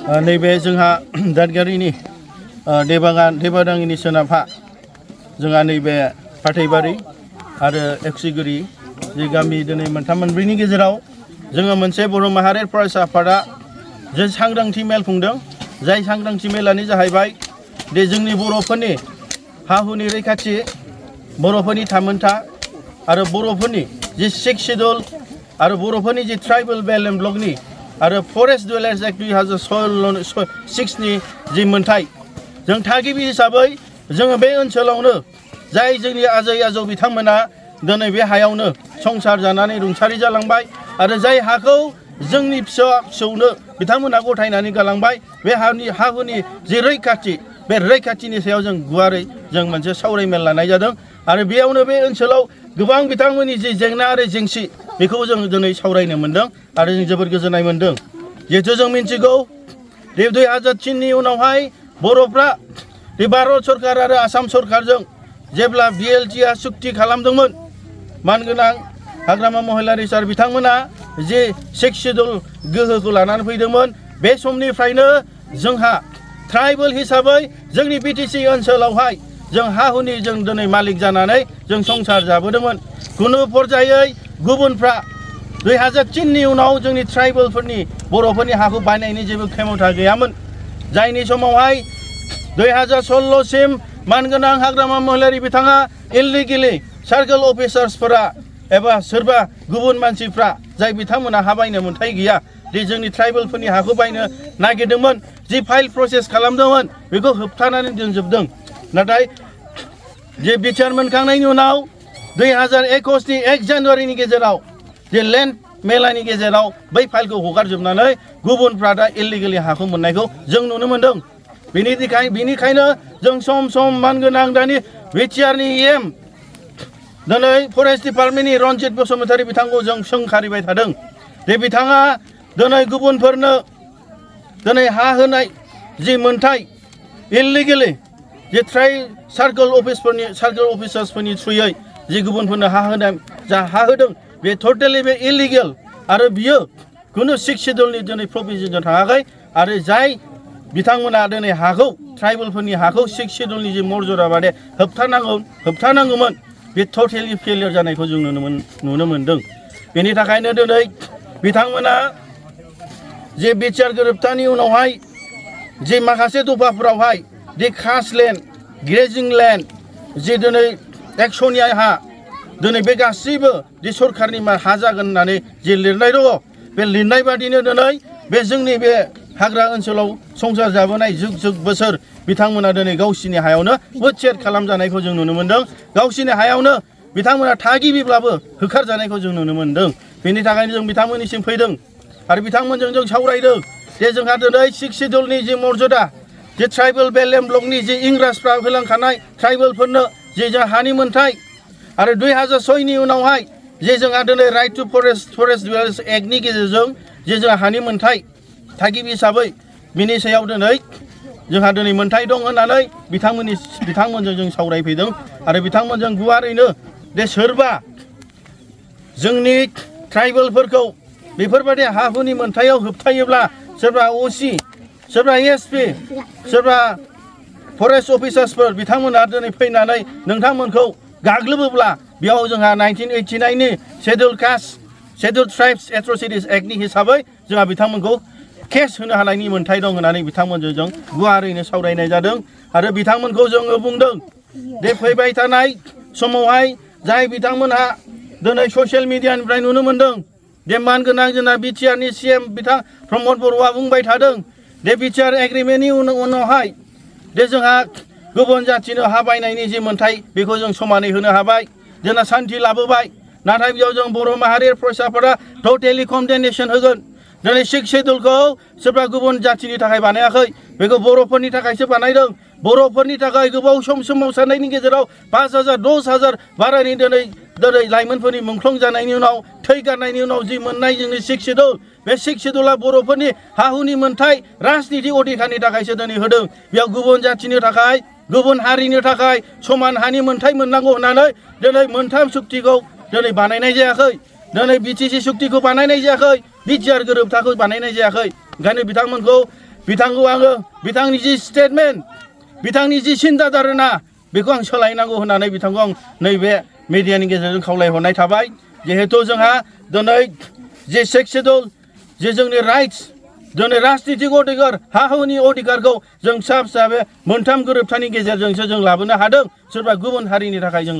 नैबे जोंहा दादगारिनि देबादांगिनि सोनाबहा जोंहा नैबे फाथैबारि आरो एक्सिगुरि जे गामि दिनै मोनथाम मोनब्रैनि गेजेराव जोङो मोनसे बर' माहारि फरायसा आफादा जे सांग्रांथि मेल खुंदों। जाय सांग्रांथि मेलानो जाहैबाय दे जोंनि बर'फोरनि हा हुनि रैखाथि, बर'फोरनि थामोनथा आरो बर'फोरनि जे 6 शेड्युल आरो बर'फोरनि जे ट्राइबेल बेल्ट एन्ड ब्लकनि आरो फरेस्ट डुवेलार्स एक्ट 2006 नि जि मोन्थाय जों थागिबि हिसाबै जोङो बे ओनसोलावनो जाय जोंनि आजै आजौ बिथांमोना दिनै बे हायावनो संसार जानानै रुंसारि जालांबाय आरो जाय हाखौ जोंनि फिसा फिसौनो बिथांमोना गथायनानै गालांबाय बे हा हुनि जि रैखाथि बे रैखाथिनि सायाव जों गुवारै जों मोनसे सावरायमेल लानाय जादों आरो बेयावनो बे ओनसोलाव गोबां बिथांमोननि जि जेंना आरो जेंसि बेखौ जों दिनै सावरायनो मोन्दों आरो जों जोबोद गोजोननाय मोन्दों। जिहेथु जों मिन्थिगौ दे 2003 नि उनावहाय बर'फ्रा बे भारत सरकार आरो आसाम सरकारजों जेब्ला BLTआ सुक्ति खालामदोंमोन मानगोनां हाग्रामा महिलारि सार बिथांमोना जे 6 शेड्युल गोहोखौ लानानै फैदोंमोन बे समनिफ्रायनो जोंहा ट्राइबेल हिसाबै जोंनि BTC ओनसोलावहाय जों हा हुनि जों दिनै मालिक जानानै जों संसार जाबोदोंमोन। खुनु पर्यायै गुबुनफ्रा 2003 नि उनाव जोंनि ट्राइबेलफोरनि बर'फोरनि हाखौ बायनायनि जेबो खेमथा गैयामोन। जायनि समावहाय 2016 सिम मानगोनां हाग्रामा महिलारि बिथाङा इललिगेलि सार्कल अफिसार्सफोरा एबा सोरबा गुबुन मानसिफ्रा जाय बिथांमोना हा बायनो मोन्थाय गैया दि जोंनि ट्राइबेलफोरनि हाखौ बायनो नागिरदोंमोन जि फाइल प्रसेस खालामदोंमोन बेखौ होबथानानै दोनजोबदों। नाथाय जे बिटिआर मोनखांनायनि उनाव 2021 नि 1 जानुवारिनि गेजेराव जे लेन्ड मेलानि गेजेराव बै फाइलखौ हगारजोबनानै गुबुनफ्रा दा इललिगेलि हाखौ मोननायखौ जों नुनो मोन्दों। बेनिखायनो जों सम सम मानगोनां दानि बिटिआरनि EM दिनै फरेस्ट डिपार्टमेन्टनि रन्जित बसुमतारी बिथांखौ जों सोंखारिबाय थादों। जे बिथाङा दिनै गुबुनफोरनो दिनै हा होनाय जि मोन्थाय इललिगेलि जे सार्कल अफिसार्सफोरनि थ्रुयै जि गुबुनफोरनो हा होदों बे टटेलि बे इललिगेल आरो बियो खुनु 6 शेड्युलनि दिनै प्रभिजनजों थाङाखै आरो जाय बिथांमोना दिनै हाखौ ट्राइबेलफोरनि हाखौ 6 शेड्युलनि जि मर्यादा बादे होबथानांगौमोन बे टटेलि फेलियर जानायखौ जों नुनो मोन्दों। बेनि थाखायनो दिनै बिथांमोना जे बिटिआर गोरोबथानि उनावहाय जे माखासे दफाफोरावहाय दि कास्ट लेन्ड, ग्रेजिं लेन्ड जि दिनै एक्स'नि हा दिनै बे गासैबो दि सरकारनि हा जागोन होननानै जि लिरनाय दङ बे लिरनाय बादिनो दिनै बे जोंनि बे हाग्रा ओनसोलाव संसार जाबोनाय जुग बोसोर बिथांमोना दिनै गावसिनि हायावनो उच्छेद खालामजानायखौ जों नुनो मोन्दों। गावसिनि हायावनो बिथांमोना थागिबिब्लाबो होखारजानायखौ जों नुनो मोन्दों। बेनि थाखायनो जों बिथांमोननिसिम फैदों आरो बिथांमोनजों जों सावरायदों जे जोंहा दिनै 6 शेड्युलनि जि मर्यादा जे ट्राइबेल बेल्ट एन्ड ब्लकनि जि इंराजफ्रा होलांखानाय ट्राइबेलफोरनो जे जों हानि मोन्थाय आरो 2006 नि उनावहाय जे जोंहा दिनै राइट टु फरेस्ट डुवेलार्स एक्टनि गेजेरजों जे जोंहा हानि मोन्थाय थागिबि हिसाबै बिनि सायाव दिनै जोंहा दिनै मोन्थाय दं होननानै बिथांमोनजों जों सावरायफैदों आरो बिथांमोनजों गुवारैनो जे सोरबा जोंनि ट्राइबेलफोरखौ बेफोरबायदि हा हुनि मोन्थायाव होबथायोब्ला सोरबा OC, सोरबा SP, सोरबा फरेस्ट अफिसार्सफोर बिथांमोना दिनै फैनानै नोंथांमोनखौ गाग्लोबोब्ला बेयाव जोंहा 1989 नि शेड्युल कास्ट, शेड्युल ट्राइब्स एट्रसिटिस एक्टनि हिसाबै जोंहा बिथांमोनखौ केस होनो हानायनि मोन्थाय दं होननानै बिथांमोनजों जों गुवारैनो सावरायनाय जादों आरो बिथांमोनखौ जोङो बुंदों दे फैबाय थानाय समावहाय जाय बिथांमोनहा दिनै ससियेल मिडियानिफ्राय नुनो मोन्दों दे मानगोनां जोंना बिटिआरनि CM बिथां प्रमद बर'आ बुंबाय थादों दे बिटिआर एग्रिमेन्टनि उनावहाय दे जोंहा गुबुन जाथिनो हा बायनायनि जि मोन्थाय बेखौ जों समानै होनो हाबाय, जोंना सान्थि लाबोबाय। नाथाय बेयाव जों बर' माहारि फरायसाफोरा टटेलि कन्डेनेसन होगोन। दिनै 6 शेड्युलखौ सोरबा गुबुन जाथिनि थाखाय बानायाखै, बेखौ बर'फोरनि थाखायसो बानायदों। बर'फोरनि थाखाय गोबाव सोमावसारनायनि गेजेराव 5,000 10,000 बारानि दिनै लाइमोनफोरनि मुंख्लं जानायनि उनाव थै गारनायनि उनाव जि मोननाय जोंनि 6 शेड्युल बे 6 शेड्युला बर'फोरनि हा हुनि मोन्थाय राजनिति अधिकारनि थाखायसो दिनै होदों। बेयाव गुबुन जाथिनि थाखाय गुबुन हारिनि थाखाय समान हानि मोन्थाय मोननांगौ होननानै दिनै मोनथाम सुक्तिखौ दिनै बानायनाय जायाखै। दिनै BTC सुक्तिखौ बानायनाय जायाखै, बिटिआर गोरोबथाखौ बानायनाय जायाखै। ओंखायनो बिथांमोनखौ बिथांखौ आङो बिथांनि जि स्टेटमेन्ट बिथांनि जि सिन्था धारना बेखौ आं सोलायनांगौ होननानै बिथांखौ आं नैबे मिडियानि गेजेरजों खावलायहरनाय थाबाय जिहेतु जोंहा दिनै जे सेक्स शेड्युल जे जोंनि राइट्स दिनै राजनितिक अधिकार हा हुनि अधिकारखौ जों फिसा फिसा बे मोनथाम गोरोबथानि गेजेरजोंसो जों लाबोनो हादों सोरबा गुबुन हारिनि थाखाय जों